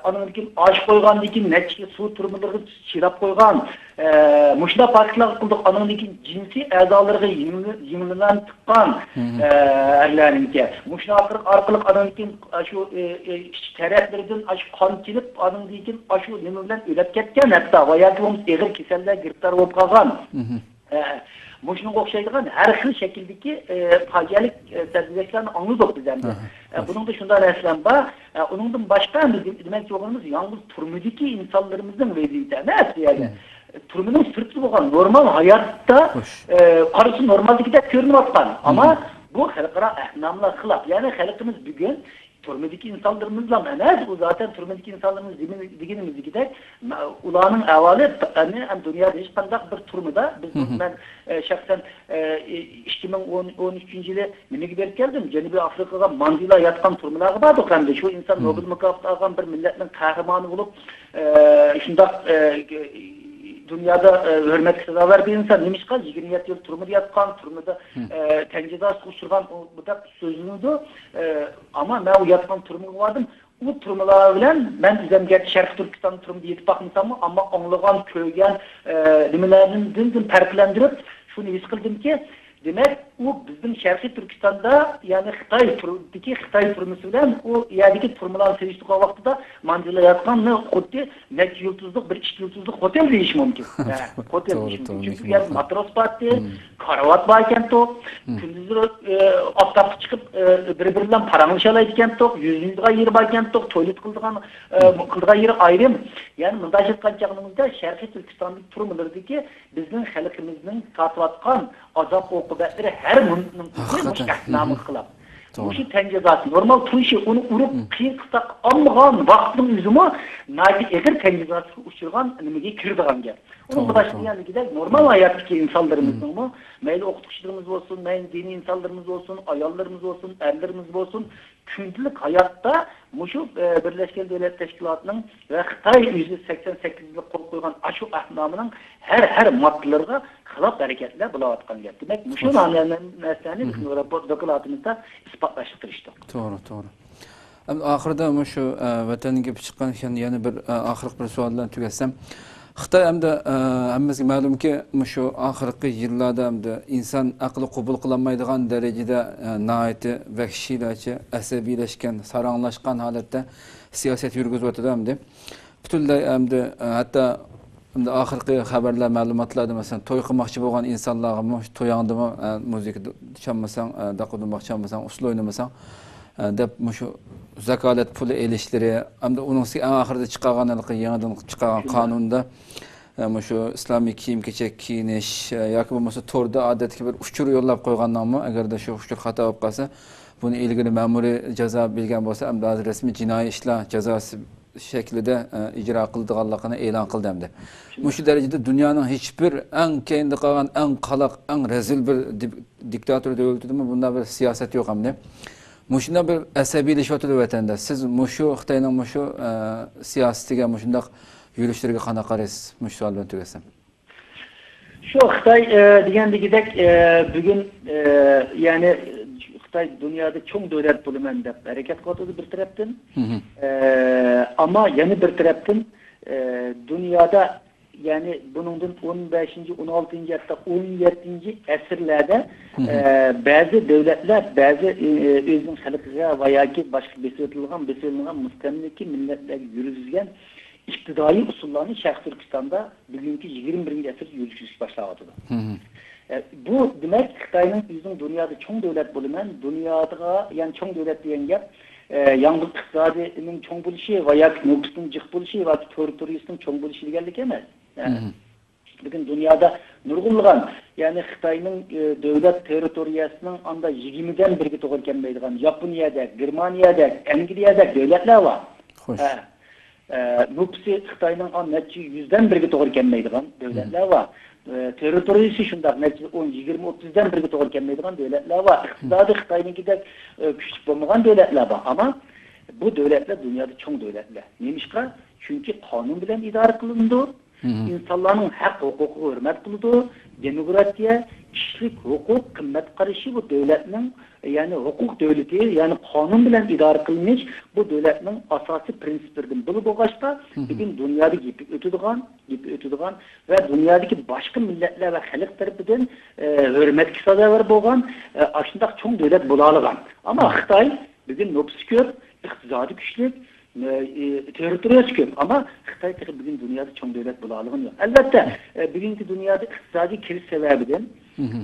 ئانىڭدىن كېيىن ئاش قويغاندىن كېيىن نەچچە يىل سۇ تۈرمىلىرىغا چىلاپ قويغان. ئە، مۇشۇنداق پاكىتلارغا قىلدۇق. ئانىڭدىن كېيىن جىنسىي ئەزالىرىغا يىڭنە-، يىڭنىلەرنى تىققان، مم. ئە، ئەرلەرنىڭكى. مۇشۇ ئارقىلىق، ئارقىلىق ئانىڭدىن كېيىن ئاشۇ، ئە، ئە، ئىچ تەرەپلىرىدىن ئاشۇ قان كېلىپ، ئانىڭدىن كېيىن ئاشۇ نېمە بىلەن ئۆلۈپ كەتكەن ھەتتا ۋە ياكى بولمىسا ئېغىر كېسەللەرگە گىرىپتار بولۇپ قالغان. مم. ئە، مۇشۇنىڭغا ئوخشايدىغان ھەر خىل شەكىلدىكى، ئە، پاجىئەلىك، ئە، سەرگۈزەشتلەرنى ئاڭلىدۇق بىز ئەمدى. ئاھا، ئە، خوش. بۇنىڭدا شۇنداق نەرسىلەر بار. ئە، ئۇنىڭدىن باشقا ئەمدى دېمەكچى بولغىنىمىز يالغۇز تۈرمىدىكى ئىنسانلىرىمىزنىڭ ۋەزىيىتى ئەمەس، يەنى. مم. تۈرمىنىڭ سىرتىدا بولغان نورمال ھاياتتا، خوش. ئە، قارىسا نورمالدىكىدەك كۆرۈنۈۋاتقان. ئەمما مم. بۇ خەلقئارا ئەھدىنامىلەرگە خىلاپ. يەنى خەلقىمىز بۈگۈن تۈرمىدىكى ئىنسانلىرىمىزلا ئەمەس، ئۇ زاتەن تۈرمىدىكى ئىنسانلىرىمىز دېگىنىمىزدەك، ئۇلارنىڭ ئەھۋالى، يەنى دۇنيادا ھېچقانداق بىر تۈرمىدە، بىز، مم. مەن، ئە، شەخسەن، ئە، ئىككى مىڭ ئون، ئون ئۈچىنچى يىلى نېمىگە بېرىپ كەلدىم؟ جەنۇبىي ئافرىقىغا ماندېلا ياتقان تۈرمىلەرگە باردۇق ئەمدى. شۇ ئىنسان مم. نوبېل مۇكاپاتى ئالغان بىر مىللەتنىڭ قەھرىمانى بولۇپ، ئە، شۇنداق، ئە، دۇنيادا، ئە، ھۆرمەتكە سازاۋەر بىر ئىنسان. نېمىشقا؟ يىگىرمە يەتتە يىل تۈرمىدە ياتقان، تۈرمىدە، مم. ئە، تەن جازاسىغا ئۇچرىغان، ئۇ، بۇنداق سۆزلىنىدۇ. ئە، ئەمما مەن ئۇ ياتقان تۈرمىگە باردىم. ئۇ تۈرمىلەر بىلەن مەن ئۆزۈم گەرچە شەرقىي تۈركىستان تۈرمىدە يېتىپ باقمىساممۇ، ئەمما ئاڭلىغان، كۆرگەن، ئە، نېمىلەردىن پەرقلەندۈرۈپ شۇنى ھېس قىلدىمكى، دېمەك، ئۇ بىزنىڭ شەرقىي تۈركىستاندا، يەنى خىتاي تۈرمىدىكى خىتاي تۈرمىسى بىلەن ئۇ يەردىكى تۈرمىلەرنى سېلىشتۇرغان ۋاقتىدا ماندېلا ياتقاننى خۇددى نەچچە يۇلتۇزلۇق، بىر ئىككى يۇلتۇزلۇق خوتېل دېيىش مۇمكىن. ھە، خوتېل توغرا، دېيىش مۇمكىن. توغرا، چۈنكى مېھمان ئۇ يەردە خاتا. ماتروس بارتى، مم. كارىۋات باركەنتۇق. مم. كۈندۈزلىرى، ئە، ئاپتاپقا چىقىپ، ئە، بىر-بىرى بىلەن پاراڭلىشالايدىكەنتۇق، يۈزلىنىدىغان يېرى باركەنتۇق، تويلېت قىلىدىغان، ئە، مم. قىلىدىغان يېرى ئايرىم. يەنى مۇنداق ئېيتقان چاغىمىزدا شەرقىي تۈركىستاندىكى تۈرمىلىرىدىكى بىزنىڭ خەلقىمىزنىڭ تارتىۋاتقان ئازاب-ئوقۇبەتلىرى ھەر مىنۇتنىڭ ئۆزى مۇشۇ ھەقنامىغا خىلاپ. توغرا. مۇشۇ تەن جازاسى، نورمال تۇرۇشى، ئۇنى ئۇرۇپ قىيىن قىستاق ئالمىغان ۋاقىتنىڭ ئۆزىمۇ ناھايىتى ئېغىر تەن جازاسىغا ئۇچرىغان نېمىگە كىرىدىغان گەپ. ئۇنىڭ توغرا، بىلەن توغرا. دېگەندىكىدەك، نورمال ھاياتتىكى ئىنسانلىرىمىزنىڭمۇ، مەيلى ئوقۇتقۇچىلىرىمىز بولسۇن، مەيلى دىنىي ئىنسانلىرىمىز بولسۇن، ئاياللىرىمىز بولسۇن، ئەرلىرىمىز بولسۇن، كۈندىلىك ھاياتتا مۇشۇ، ئە، بىرلەشكەن دۆلەت تەشكىلاتىنىڭ ۋە خىتاي يۈز سەكسەن سەككىز يىللىق قول قويغان ئاشۇ ئەھدىنامىنىڭ ھەر، ھەر ماددىلىرىغا خىلاپ ھەرىكەتلەر بولۇۋاتقان گەپ. دېمەك، مۇشۇ توغرا. نەرسىلەرنى مم. بىزنىڭ دوكلاتىمىزدا ئىسپاتلاشقا تىرىشتۇق. توغرا، توغرا. ئەمدى ئاخىرىدا مۇشۇ، ئە، ۋەتەنگە چىققان يەنە، يەنە بىر، ئە، ئاخىرقى بىر سوئال بىلەن تۈگەتسەم، خىتاي ئەمدى، ئە، ھەممىمىزگە مەلۇمكى، مۇشۇ ئاخىرقى يىللاردا ئەمدى ئىنسان ئەقلى قوبۇل قىلالمايدىغان دەرىجىدە، ئە، ناھايىتى ۋەھشىيلەرچە، ئەسەبىيلەشكەن، ساراڭلاشقان ھالەتتە سىياسەت يۈرگۈزۈۋاتىدۇ ئەمدى. پۈتۈنلەي ئەمدى، ئە، ھەتتا ئەمدى ئاخىرقى خەۋەرلەر، مەلۇماتلاردا، مەسىلەن، توي قىلماقچى بولغان ئىنسانلارغىمۇ تويۇڭدىمۇ، ئە، مۇزىكا چالمىساڭ، ئە، داققا دۇمباق چالمىساڭ، ئۇسسۇل ئوينىمىساڭ، ئە، دەپ مۇشۇ زاكالەت پۇلى ئېلىشلىرى، ھەمدە ئۇنىڭ ئۈستىگە ئەڭ ئاخىرىدا چىقارغان ھېلىقى يېڭىدىن چىقارغان قانۇندا، ئە، مۇشۇ ئىسلامىي كىيىم-كېچەك كىيىنىش، ئە، ياكى بولمىسا توردا ئادەتتىكى بىر ئۇچۇر يوللاپ قويغاننىڭمۇ، ئەگەردە شۇ ئۇچۇر خاتا بولۇپ قالسا، بۇنى ئىلگىرى مەمۇرىي جازا بېرىلگەن بولسا، ئەمدى ھازىر رەسمىي جىنايى ئىشلار جازاسى شەكلىدە، ئە، ئىجرا قىلىدىغانلىقىنى ئېلان قىلدى ئەمدى. مۇشۇ دەرىجىدە دۇنيانىڭ ھېچبىر ئەڭ كەينىدە قالغان، ئەڭ قالاق، ئەڭ رەزىل بىر دىك-، دىكتاتور دۆلىتىدىمۇ بۇنداق بىر سىياسەت يوق ئەمدى. مۇشۇنداق بىر ئەسەبىيلىشىۋاتىدۇ ۋەتەندە. سىز مۇشۇ خىتاينىڭ مۇشۇ، ئە، سىياسىتىگە، مۇشۇنداق يۈرۈشلىرىگە قانداق قارايسىز؟ مۇشۇ سوئال بىلەن تۈگەتسەم. شۇ خىتاي، ئە، دېگەندىكىدەك، ئە، بۈگۈن، ئە، يەنى خىتاي دۇنيادا چوڭ دۆلەت بولىمەن دەپ ھەرىكەت قىلىۋاتىدۇ بىر تەرەپتىن. ئە، ئەمما يەنە بىر تەرەپتىن، ئە، دۇنيادا، يەنى بۇنىڭدىن ئون بەشىنچى، ئون ئالتىنچى، ھەتتا ئون يەتتىنچى ئەسىرلەردە، ئە، بەزى دۆلەتلەر، بەزى، ئە، ئۆزىنىڭ خەلقىگە ۋە ياكى باشقا بېسىۋېتىلغان، بېسىۋېلىنغان مۇستەملىكە مىللەتلەرگە يۈرگۈزگەن ئىپتىدائىي ئۇسۇللارنى شەرقىي تۈركىستاندا بۈگۈنكى يىگىرمە بىرىنچى ئەسىردە يۈرگۈزۈش باشلاۋاتىدۇ. ئە، بۇ، دېمەك، خىتاينىڭ ئۆزىنىڭ دۇنيادا چوڭ دۆلەت بولىمەن، دۇنياغا، يەنى چوڭ دۆلەت دېگەن گەپ، ئە، ياڭگۇ ئىقتىسادىنىڭ چوڭ بولۇشى ۋە ياكى نوپۇسنىڭ جىق بولۇشى ۋە ياكى تېررىتورىيىسىنىڭ چوڭ بولۇشى دېگەنلىك ئەمەس. ئە، بۈگۈن دۇنيادا نۇرغۇنلىغان، يەنى خىتاينىڭ، ئە، دۆلەت تېررىتورىيەسىنىڭ ئاندا يىگىرمىدىن بىرىگە توغرا كەلمەيدىغان، ياپونىيەدەك، گېرمانىيەدەك، ئەنگلىيەدەك دۆلەتلەر بار. ئە، ئە، نوپۇسى خىتاينىڭ ئا نەچچە يۈزدىن بىرگە توغرا كەلمەيدىغان دۆلەتلەر بار. ئە، تېررىتورىيىسى شۇنداق نەچچە ئون، يىگىرمە، ئوتتۇزدىن بىرگە توغرا كەلمەيدىغان دۆلەتلەر بار. ئىقتىسادىي خىتاينىڭكىدەك، ئە، كۈچلۈك بولمىغان دۆلەتلەر بار. ئەمما بۇ دۆلەتلەر دۇنيادا چوڭ دۆلەتلەر. نېمىشقا؟ چۈنكى قانۇن بىلەن ئىدارە قىلىنىدۇ. ئىنسانلارنىڭ ھەق ھوقۇقىغا ھۆرمەت قىلىدۇ. دېموكراتىيە، كىشىلىك ھوقۇق، قىممەت قارىشى بۇ دۆلەتنىڭ، يەنى ھوقۇق دۆلىتى، يەنى قانۇن بىلەن ئىدارە قىلىنىش بۇ دۆلەتنىڭ ئاساسىي پىرىنسىپلىرىدىن بىرى بولغاچقا، بۈگۈن دۇنيادا گېپى ئۆتىدىغان، گېپى ئۆتىدىغان ۋە دۇنيادىكى باشقا مىللەتلەر ۋە خەلق تەرىپىدىن، ئە، ھۆرمەتكە سازاۋەر بولغان، ئە، ئاشۇنداق چوڭ دۆلەت بولالىغان. ئەمما خىتاي بۈگۈن نوپۇسى كۆپ، ئىقتىسادى كۈچلۈك، ئە، ئى، تېررىتورىيەسى كۆپ. ئەمما خىتاي تېخى بۈگۈن دۇنيادا چوڭ دۆلەت بولالىغىنى يوق. ئەلۋەتتە، ئە، بۈگۈنكى دۇنيادا ئىقتىسادىي كىرىش سەۋەبىدىن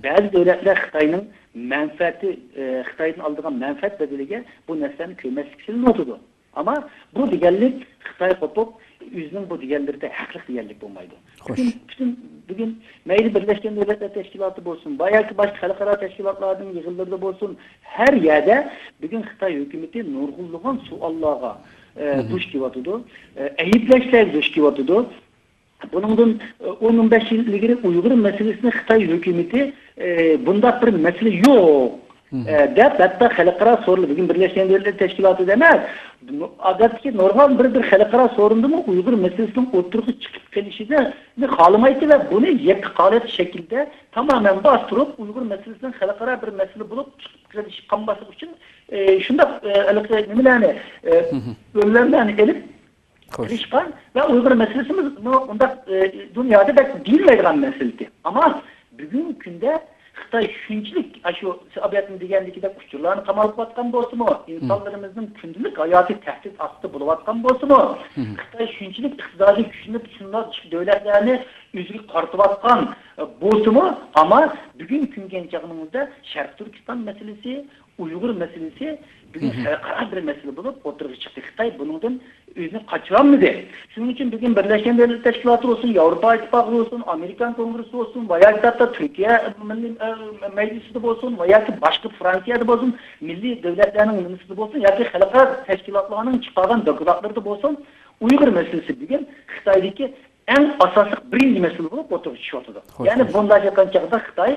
بەزى دۆلەتلەر خىتاينىڭ مەنپەئەتى، ئە، خىتايدىن ئالىدىغان مەنپەئەت بەدىلىگە بۇ نەرسىلەرنى كۆرمەسلىككە سېلىنىۋاتىدۇ. ئەمما بۇ دېگەنلىك خىتاي قوپۇپ، ئۆزىنىڭ بۇ دېگەنلىرىدە ھەقلىق دېگەنلىك بولمايدۇ. پۈتۈن، پۈتۈن بۈگۈن مەيلى بىرلەشكەن دۆلەتلەر تەشكىلاتى بولسۇن، ۋە ياكى باشقا خەلقئارا تەشكىلاتلارنىڭ يىغىنلىرىدا بولسۇن، ھەر يەردە بۈگۈن خىتاي ھۆكۈمىتى نۇرغۇنلىغان سوئاللارغا، ئە، دۇچ كېلىۋاتىدۇ، ئە، ئەيىبلەشلەرگە دۇچ كېلىۋاتىدۇ. بۇنىڭدىن، ئە، ئون، ئون بەش يىل ئىلگىرى ئۇيغۇر مەسىلىسىنى خىتاي ھۆكۈمىتى، ئە، بۇنداق بىر مەسىلە يوق، ئە، دەپ، ھەتتا خەلقئارا سورۇندا، بۈگۈن بىرلەشكەن دۆلەتلەر تەشكىلاتى دېمەس، ئادەتتىكى نورمال بىر، بىر خەلقئارا سورۇندىمۇ ئۇيغۇر مەسىلىسىنىڭ ئوتتۇرىغا چىقىپ قېلىشىنى خالىمايتتى ۋە بۇنى يەككە قالىدى شەكىلدە تامامەن باستۇرۇپ، ئۇيغۇر مەسىلىسىنىڭ خەلقئارا بىر مەسىلە بولۇپ چىقىپ قېلىشى قالماسلىق ئۈچۈن، ئە، شۇنداق، ئە، ھېلىقى نېمىلەرنى، ئە، ئۆلۈملەرنى ئېلىپ، قىلىشقان ۋە ئۇيغۇر مەسىلىسىمۇ ئۇنداق، ئە، دۇنيادا بەك دېيىلمەيدىغان مەسىلە ئىدى. ئەمما بۈگۈنكى كۈندە خىتاي شۇنچىلىك، ئاشۇ سىز ئاباياتىن دېگەندىكىدەك ئۇچۇرلارنى قامال قىلىۋاتقان بولسىمۇ، ئىنسانلىرىمىزنىڭ كۈندىلىك ھاياتى تەھدىت ئاستىدا بولۇۋاتقان بولسىمۇ، خىتاي شۇنچىلىك ئىقتىسادىي كۈچىنى، شۇنداق دۆلەتلەرنى ئۆزىگە قارىتىۋاتقان، ئە، بولسىمۇ، ئەمما بۈگۈنكى كۈنگە كەلگەندە شەرقىي تۈركىستان مەسىلىسى، ئۇيغۇر مەسىلىسى بۈگۈن خەلقئارا بىر مەسىلە بولۇپ ئوتتۇرىغا چىقتى. خىتاي بۇنىڭدىن ئۆزىنى قاچۇرالمىدى. شۇنىڭ ئۈچۈن بۈگۈن بىرلەشكەن دۆلەتلەر تەشكىلاتى بولسۇن، ياۋروپا ئىتتىپاقى بولسۇن، ئامېرىكان كونگرېسسى بولسۇن، ۋە ياكى ھەتتا تۈركىيە مىللىي، ئە، مەجلىسىدە بولسۇن، ۋە ياكى باشقا فرانسىيەدە بولسۇن، مىللىي دۆلەتلەرنىڭ مىنىستىرى بولسۇن، ياكى خەلقئارا تەشكىلاتلارنىڭ چىقارغان دوكلاتلىرىدا بولسۇن، ئۇيغۇر مەسىلىسى بۈگۈن خىتايدىكى ئەڭ ئاساسلىق بىرىنچى مەسىلە بولۇپ ئوتتۇرىغا چۈشۈۋاتىدۇ. خوش، يەنى خوش. بۇنداق قىلغان چاغدا خىتاي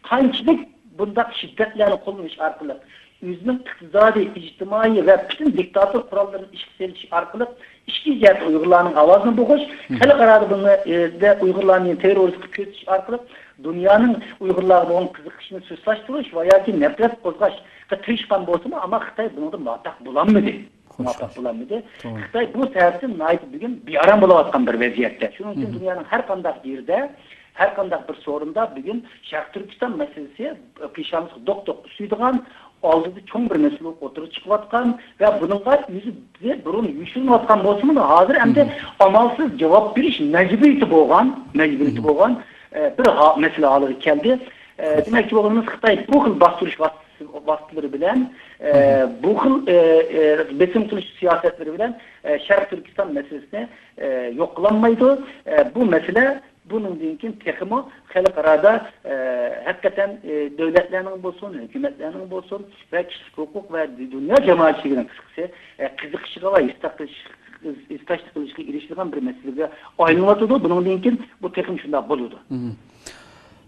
قانچىلىك بۇنداق شىددەتلەرنى قوللىنىش ئارقىلىق ئۆزىنىڭ ئىقتىسادىي، ئىجتىمائىي ۋە پۈتۈن دىكتاتور قوراللىرىنى ئىشقا سېلىش ئارقىلىق ئىچكى جەھەتتە ئۇيغۇرلارنىڭ ئاۋازىنى بوغۇش، خەلقئارادا بۇنى، ئە، دە ئۇيغۇرلارنى تېررورىستقا كۆرسىتىش ئارقىلىق دۇنيانىڭ ئۇيغۇرلارغا بولغان قىزىقىشىنى سۇسلاشتۇرۇش ۋە ياكى نەپرەت قوزغاشقا تىرىشقان بولسىمۇ، ئەمما خىتاي بۇنىڭدا مۇۋەپپەق بولالمىدى. مۇۋەپپەق بولالمىدى. توغرا. خىتاي بۇ تەرەپتىن ناھايىتى بۈگۈن بىئارام بولۇۋاتقان بىر ۋەزىيەتتە. شۇنىڭ ئۈچۈن دۇنيانىڭ ھەر قانداق يېرىدە، ھەر قانداق بىر سورۇندا بۈگۈن شەرقىي تۈركىستان مەسىلىسى پېشانىسىغا دوق-دوق ئۈسۈيدىغان، ئالدىدا چوڭ بىر مەسىلە بولۇپ ئوتتۇرىغا چىقىۋاتقان ۋە بۇنىڭغا ئۆزى بۇرۇن يوشۇرۇنۇۋاتقان بولسىمۇ، ھازىر ئەمدى ئامالسىز جاۋاب بېرىش مەجبۇرىيىتى بولغان، مەجبۇرىيىتى بولغان، ئە، بىر ھا-، مەسىلە ھالىغا كەلدى. ئە، دېمەكچى بولغىنىمىز، خىتاي بۇ خىل باستۇرۇش ۋاسىتىسى ۋاسىتىلىرى بىلەن، ئە، بۇ خىل، ئە، ئە، بېسىم قىلىش سىياسەتلىرى بىلەن، ئە، شەرقىي تۈركىستان مەسىلىسىنى، ئە، يوق قىلالمايدۇ. ئە، بۇ مەسىلە بۇنىڭدىن كېيىن تېخىمۇ خەلقئارادا، ئە، ھەقىقەتەن، ئە، دۆلەتلەرنىڭ بولسۇن، ھۆكۈمەتلەرنىڭ بولسۇن ۋە كىشىلىك ھوقۇق ۋە دۇنيا جامائەتچىلىكىنىڭ، قىسقىسى، ئە، قىزىقىشىغا ۋە ھېسداشلىق قىلىشىغا ئېرىشىدىغان بىر مەسىلىگە ئايلىنىۋاتىدۇ. بۇنىڭدىن كېيىن بۇ تېخىمۇ شۇنداق بولىدۇ.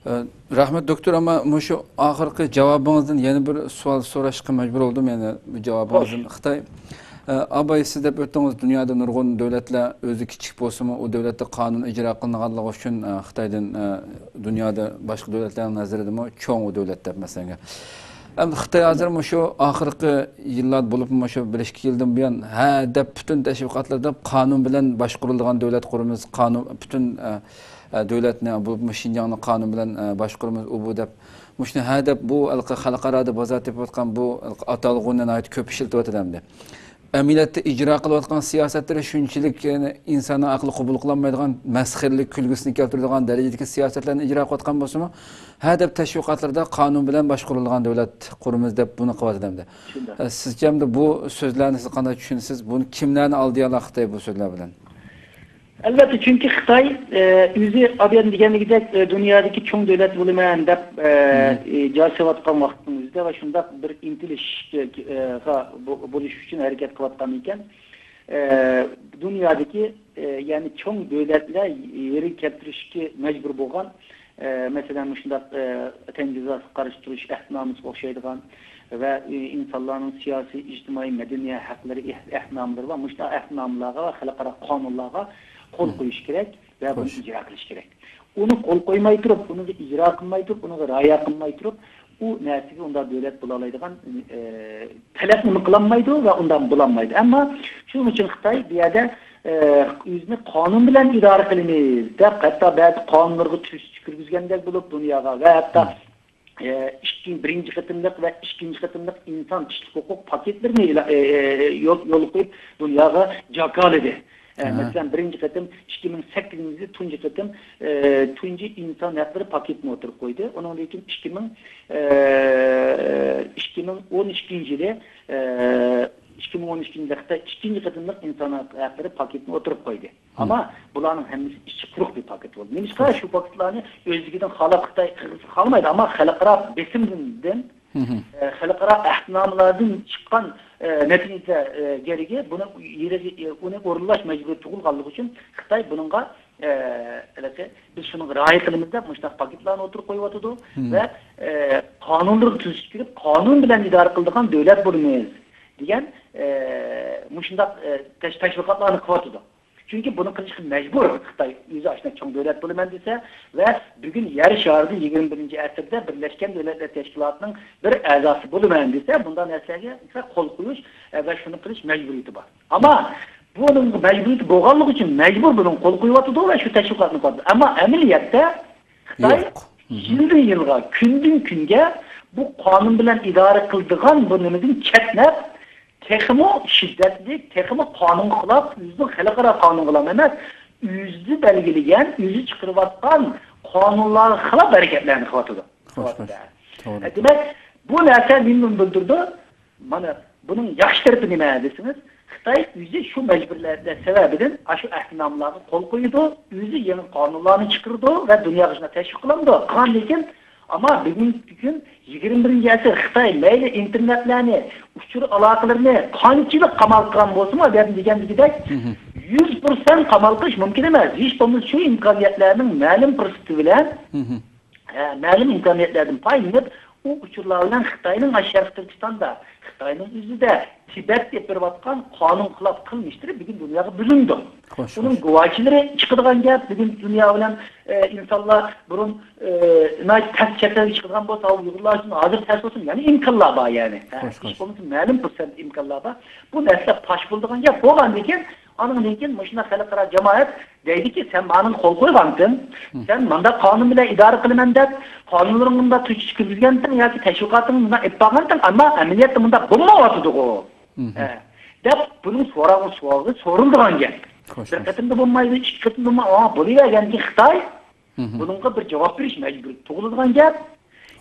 ئە، رەھمەت، دوكتور، ئەمما مۇشۇ ئاخىرقى جاۋابىڭىزدىن يەنە بىر سوئال سوراشقا مەجبۇر بولدۇم، يەنە بۇ جاۋابىڭىزدىن. خوش. خىتاي، ئە، ئاباي، سىز دەپ ئۆتتىڭىز، دۇنيادا نۇرغۇن دۆلەتلەر ئۆزى كىچىك بولسىمۇ، ئۇ دۆلەتتە قانۇن ئىجرا قىلىنغانلىقى ئۈچۈن، ئە، خىتايدىن، ئە، دۇنيادا باشقا دۆلەتلەرنىڭ نەزىرىدىمۇ چوڭ ئۇ دۆلەت دەپ، مەسىلەن. ئەمدى خىتاي ھازىر مۇشۇ ئاخىرقى يىللاردا، بولۇپمۇ مۇشۇ بىر ئىككى يىلدىن بۇيان ھە دەپ پۈتۈن تەشۋىقاتلىرىدا قانۇن بىلەن باشقۇرۇلىدىغان دۆلەت قۇرىمىز، قانۇن، پۈتۈن، ئە، ئە، دۆلەتنى، بولۇپمۇ شىنجاڭنى قانۇن بىلەن، ئە، باشقۇرىمىز، ئۇ بۇ دەپ، مۇشۇنى ھە دەپ، بۇ ھېلىقى خەلقئارادا بازار تېپىۋاتقان بۇ ھېلىقى ئاتالغۇنى ناھايىتى كۆپ ئىشلىتىۋاتىدۇ ئەمدى. ئەمەلىيەتتە ئىجرا قىلىۋاتقان سىياسەتلىرى شۇنچىلىك، يەنى ئىنساننىڭ ئەقلى قوبۇل قىلالمايدىغان، مەسخىرىلىك كۈلكىسىنى كەلتۈرىدىغان دەرىجىدىكى سىياسەتلەرنى ئىجرا قىلىۋاتقان بولسىمۇ، ھە دەپ تەشۋىقاتلىرىدا قانۇن بىلەن باشقۇرۇلىدىغان دۆلەت قۇرىمىز دەپ بۇنى قىلىۋاتىدۇ ئەمدى. شۇنداق. ئە، سىزچە ئەمدى بۇ سۆزلەرنى سىز قانداق چۈشىنىسىز؟ بۇنى كىملەرنى ئالدىيالاق خىتاي بۇ سۆزلەر بىلەن؟ ئەلۋەتتە، چۈنكى خىتاي، ئە، ئۆزى ئابىيان دېگەندىكىدەك، ئە، دۇنيادىكى چوڭ دۆلەت بولىمەن دەپ، ئە، ئە، جار سېلىۋاتقان ۋاقىتنىڭ ئۆزىدە ۋە شۇنداق بىر ئىنتىلىش، ئە، بولۇش ئۈچۈن ھەرىكەت قىلىۋاتقان ئىكەن. ئە، دۇنيادىكى، ئە، يەنى چوڭ دۆلەتلەر يېرىگە كەلتۈرۈشكە مەجبۇر بولغان، ئە، مەسىلەن، مۇشۇنداق، ئە، تەنگىزاتقا قارشى تۇرۇش ئەھدىنامىسىغا ئوخشايدىغان ۋە، ئى، ئىنسانلارنىڭ سىياسىي، ئىجتىمائىي، مەدەنىيەت ھەقلىرى ئەھ-، ئەھدىنامىلىرى بار. مۇشۇنداق ئەھدىنامىلارغا ۋە خەلقئارا قانۇنلارغا قول قويۇش كېرەك ۋە بۇنى ئىجرا قىلىش كېرەك. ئۇنى قول قويماي تۇرۇپ، ئۇنىڭغا ئىجرا قىلماي تۇرۇپ، ئۇنىڭغا رىئايە قىلماي تۇرۇپ، ئۇ نەرسىگە ئۇنداق دۆلەت بولالايدىغان، ئە، تەلەپنىمۇ قىلالمايدۇ ۋە ئۇنداق بولالمايدۇ. ئەمما شۇنىڭ ئۈچۈن خىتاي بۇ يەردە، ئە، ئۆزىنى قانۇن بىلەن ئىدارە قىلىمىز دەپ، ھەتتا بەزى قانۇنلارغا تۈزىتىش كىرگۈزگەندەك بولۇپ دۇنياغا ۋە ھەتتا، ئە، ئىككى، بىرىنچى قېتىملىق ۋە ئىككىنچى قېتىملىق ئىنسان كىشىلىك ھوقۇق پاكىتلىرىنى ئېلا-، ئە، ئە، يول، يولغا قويۇپ دۇنياغا جاكارلىدى. ئە، مەسىلەن، بىرىنچى قېتىم ئىككى مىڭ سەككىزىنچى يىلى تۇنجى قېتىم، ئە، تۇنجى ئىنسان ھەقلىرى پاكىتىنى ئوتتۇرىغا قويدى. ئۇنىڭدىن كېيىن ئىككى مىڭ، ئە، ئىككى مىڭ ئون ئىككىنچى يىلى، ئە، ئىككى مىڭ ئون ئىككىنچى يىلى خىتاي ئىككىنچى قېتىملىق ئىنسان ھەقلىرى پاكىتىنى ئوتتۇرىغا قويدى. ئەمما بۇلارنىڭ ھەممىسى ئىچى قۇرۇق بىر پاكىت بولدى. نېمىشقا؟ شۇ پاكىتلارنى ئۆزلۈكىدىن خالاپ خىتاي قىلغۇسى خالىمايدۇ. ئەمما خەلقئارا بېسىمدىن، ئە، خەلقئارا ئەھدىنامىلەردىن چىققان، ئە، نەتىجە، ئە، گەرىكى بۇنى يېرىگە، ئۇنى ئورۇنلاش مەجبۇرىيىتى تۇغۇلغانلىقى ئۈچۈن خىتاي بۇنىڭغا، ئە، ھېلىقى، بىز شۇنىڭغا رىئايە قىلىمىز دەپ مۇشۇنداق پاكىتلارنى ئوتتۇرىغا قويۇۋاتىدۇ ۋە، ئە، قانۇنلىرىغا تۈزىتىش كىرىپ، قانۇن بىلەن ئىدارە قىلىدىغان دۆلەت بولىمىز دېگەن، ئە، مۇشۇنداق، ئە، تەش-، تەشۋىقاتلارنى قىلىۋاتىدۇ. چۈنكى بۇنى قىلىشقا مەجبۇر خىتاي. ئۆزى ئاشۇنداق چوڭ دۆلەت بولىمەن دېسە ۋە بۈگۈن يەر شارىدا يىگىرمە بىرىنچى ئەسىردە بىرلەشكەن دۆلەتلەر تەشكىلاتىنىڭ بىر ئەزاسى بولىمەن دېسە، بۇنداق نەرسىلەرگە قول قويۇش، ئە، ۋە شۇنى قىلىش مەجبۇرىيىتى بار. ئەمما بۇنىڭ مەجبۇرىيىتى بولغانلىقى ئۈچۈن مەجبۇر بۇنىڭغا قول قويۇۋاتىدۇ ۋە شۇ تەشۋىقاتنى قىلىۋاتىدۇ. ئەمما ئەمەلىيەتتە خىتاي يىلدىن يىلغا، كۈندىن كۈنگە بۇ قانۇن بىلەن ئىدارە قىلىدىغان بۇ نېمىدىن چەتنەپ، تېخىمۇ شىددەتلىك، تېخىمۇ قانۇنغا خىلاپ، ئۆزىنىڭ خەلقئارا قانۇنغا خىلاپ ئەمەس، ئۆزى بەلگىلىگەن، ئۆزى چىقىرىۋاتقان قانۇنلارغا خىلاپ ھەرىكەتلەرنى قىلىۋاتىدۇ. خوش، خوش. توغرا. دېمەك، بۇ نەرسە نېمىنى بىلدۈرىدۇ؟ مانا، بۇنىڭ ياخشى تەرىپى نېمە دېسىڭىز، خىتاي ئۆزى شۇ مەجبۇرىيەتلەر سەۋەبىدىن ئاشۇ ئەھدىنامىلارغا قول قويىدۇ، ئۆزى يېڭى قانۇنلارنى چىقىرىدۇ ۋە دۇنياغا شۇنداق تەشۋىق قىلىدۇ. قىلغاندىن كېيىن، ئەمما بۈگۈنكى كۈن يىگىرمە بىرىنچى ئەسىر خىتاي مەيلى ئىنتېرنېتلەرنى، ئۇچۇر ئالاقىلىرىنى قانچىلىك قامال قىلغان بولسىمۇ، ئادەم دېگەندىكىدەك، يۈز پىرسەنت قامال قىلىش مۇمكىن ئەمەس. ھېچ بولمىسا شۇ ئىمكانىيەتلەرنىڭ مەلۇم پۇرسىتى بىلەن، ھە، مەلۇم ئىمكانىيەتلەردىن پايدىلىنىپ، ئۇ ئۇچۇرلار بىلەن خىتاينىڭ ئاشۇ شەرقىي تۈركىستاندا، خىتاينىڭ ئۆزىدە تىبەتتە ئېلىپ بېرىۋاتقان قانۇن خىلاپ قىلمىشلىرى بۈگۈن دۇنياغا بىلىنىدۇ. خوش، ئۇنىڭ گۇۋاھچىلىرى چىقىدىغان گەپ. بۈگۈن دۇنيا بىلەن، ئە، ئىنسانلار بۇرۇن، ئە، ناھايىتى تەس چەت ئەلگە چىقىدىغان بولسا، ئۇيغۇرلار ئۈچۈن ھازىر تەس بولسۇن، يەنى ئىمكانلار بار، يەنى. ھە، خوش، ھېچ بولمىسا مەلۇم پۇرسەت ئىمكانلار بار. بۇ نەرسىلەر پاش بولىدىغان گەپ. بولغاندىن كېيىن، ئانىڭدىن كېيىن مۇشۇنداق خەلقئارا جامائەت دەيدىكى، سەن مانىڭغا قول قويغانتىڭ، سەن مانداق قانۇن بىلەن ئىدارە قىلىمەن دەپ، قانۇنلىرىڭنى مۇنداق تۈزىتىش كىرگۈزگەنتىڭ ياكى تەشۋىقاتىڭنى مۇنداق ئېلىپ بارغانتىڭ، ئەمما ئەمەلىيەتتە مۇنداق بولمايۋاتىدىغۇ. ھە، دەپ بۇنىڭ سوراغىنى، سوئالى سورىلىدىغان گەپ. خوش، بىر قېتىمدا بولمايدۇ، ئىككى قېتىمدا بولماي، ئاڭا بولۇۋەرگەندىن كېيىن خىتاي بۇنىڭغا بىر جاۋاب بېرىش مەجبۇرىيىتى تۇغۇلىدىغان گەپ.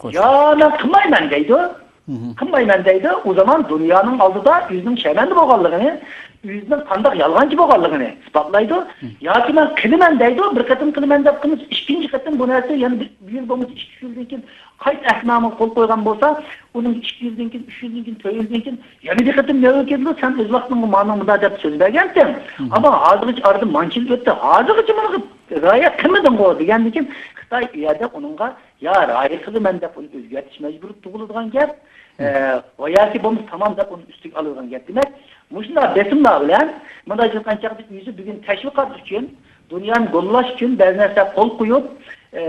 خوش. يا مەن قىلمايمەن دەيدۇ. قىلمايمەن دەيدۇ، ئۇ زامان دۇنيانىڭ ئالدىدا ئۆزىنىڭ شەرمەندە بولغانلىقىنى، ئۆزىنىڭ قانداق يالغانچى بولغانلىقىنى ئىسپاتلايدۇ. ياكى مەن قىلىمەن دەيدۇ، بىر قېتىم قىلىمەن دەپ قىلمىسا، ئىككىنچى قېتىم بۇ نەرسە يەنە بىر، بىر يىل بولمىسا ئىككى يىلدىن كېيىن قايتا ئەھدىنامىغا قول قويغان بولسا، ئۇنىڭ ئىككى يىلدىن كېيىن، ئۈچ يىلدىن كېيىن، تۆت يىلدىن كېيىن يەنە بىر قېتىم نۆۋەت كېلىدۇ، سەن ئۆز ۋاقتىڭغا مانىڭ مۇنداق دەپ سۆز بەرگەنتىڭ. ئەمما ھازىرغىچە ئارىدىن مانچە يىل ئۆتتى، ھازىرغىچە ماڭا رىئايە قىلمىدىڭغۇ دېگەندىن كېيىن خىتاي ئۇ يەردە ئۇنىڭغا يا رىئايە قىلىمەن دەپ ئۇنى ئۆزگەرتىش مەجبۇرىيىتى تۇغۇلىدىغان گەپ، ئە، ۋە ياكى بولمىسا تامام دەپ ئۇنى ئۈستىگە ئالىدىغان گەپ. دېمەك، مۇشۇنداق بېسىملار بىلەن مۇنداق قىلغان چاغدا ئۆزى بۈگۈن تەشۋىقات ئۈچۈن، دۇنيانى گوللاش ئۈچۈن بەزى نەرسىلەرگە قول قويۇپ، ئە،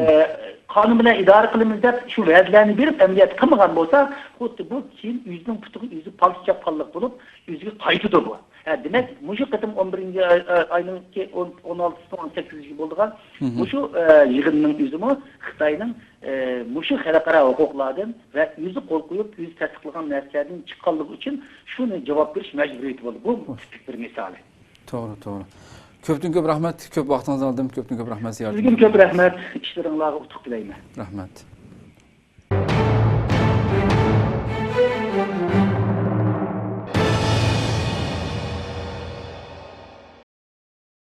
قانۇن بىلەن ئىدارە قىلىمىز دەپ شۇ ۋەدىلەرنى بېرىپ ئەمەلىيەتتە قىلمىغان بولسا، خۇددى بۇ كېيىن ئۆزىنىڭ پۇتىغا ئۆزى پالتا چاپقانلىق بولۇپ ئۆزىگە قايتىدۇ بۇ. ھە، دېمەك، مۇشۇ قېتىم ئون بىرىنچى ئاي، ئاي، ئاينىڭكى ئون، ئون ئالتىسى، ئون سەككىزى بولىدىغان مۇشۇ، ئە، يىغىننىڭ ئۆزىمۇ خىتاينىڭ، ئە، مۇشۇ خەلقئارا ھوقۇقلاردىن ۋە ئۆزى قول قويۇپ، ئۆزى تەستىقلىغان نەرسىلەردىن چىققانلىقى ئۈچۈن شۇنى جاۋاب بېرىش مەجبۇرىيىتى بولدى. بۇ تىپىك بىر مىسالى. توغرا، توغرا. كۆپتىن كۆپ رەھمەت. كۆپ ۋاقتىڭىزنى ئالدىم. كۆپتىن كۆپ رەھمەت زىيارىتىڭىز ئۈچۈن. سىزگىمۇ كۆپ رەھمەت. ئىشلىرىڭلارغا ئۇتۇق تىلەيمەن. رەھمەت.